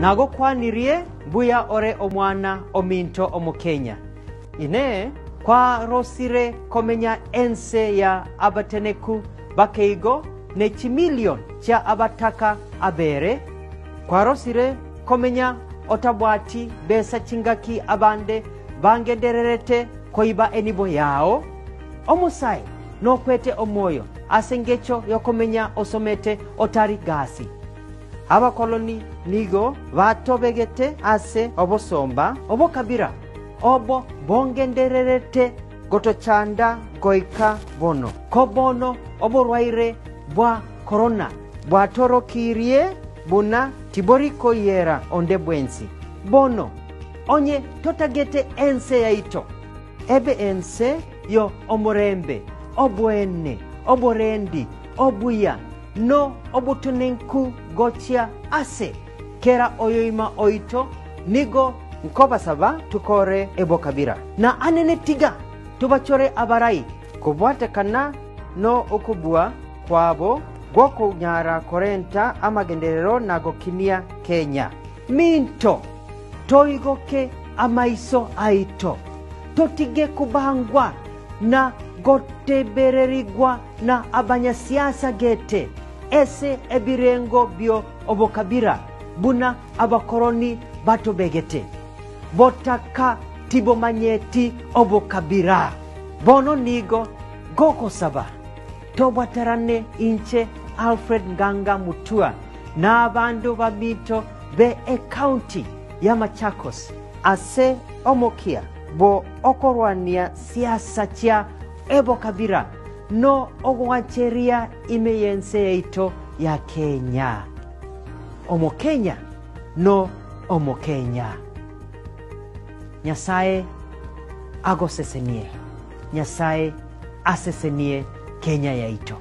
Nagokwanirie mbuya ore omwana ominto Omokenya. Inee! Kwarosire komenya ense ya abateneku bakeigo ne chimilion chia abataka abere? Kwarosire komenya otabwati besa chingaki abande bangendererete koiba enibo yao? Omosae nokwete omoyo ase engecho y'okomenya osomete otari gasi. Abakoloni nigo batobegete ase obosomba obokabira obo bongendererete gotochanda goika bono. Ko bono oborwaire bwa korona bwatorokirie buna tibori koyiera onde bwensi. Bono, onye totagete ense yaito ebe ense yo omorembe, oboene, oborendi, obuya, no obotenenku gochia ase kera oyoima oito, nigo nkobasaba tokore ebokabira. Na anene tiga tobachore abarai kobwatekana no okobua kwabo gw'okonyara korenta amagenderero na gokinia Kenya. Minto, toigoke amaiso aito, totige kobangwa na gotebererigwa na abanyasiasa gete ese ebirengo bio obokabira buna abakoroni batobegete. Botaka tibomanyeti obokabira. Bono nigo gogosaba tobwaterane inche Alfred Nganga Mutua na abanto baminto be ecounty ya Machakos ase omokia bwo okorwania siasa chia ebokabira no ogwancheria ime y'ense yaito ya Kenya. Omokenya no Omokenya. Nyasae agosesenie. Nyasae asesenie Kenya yaito.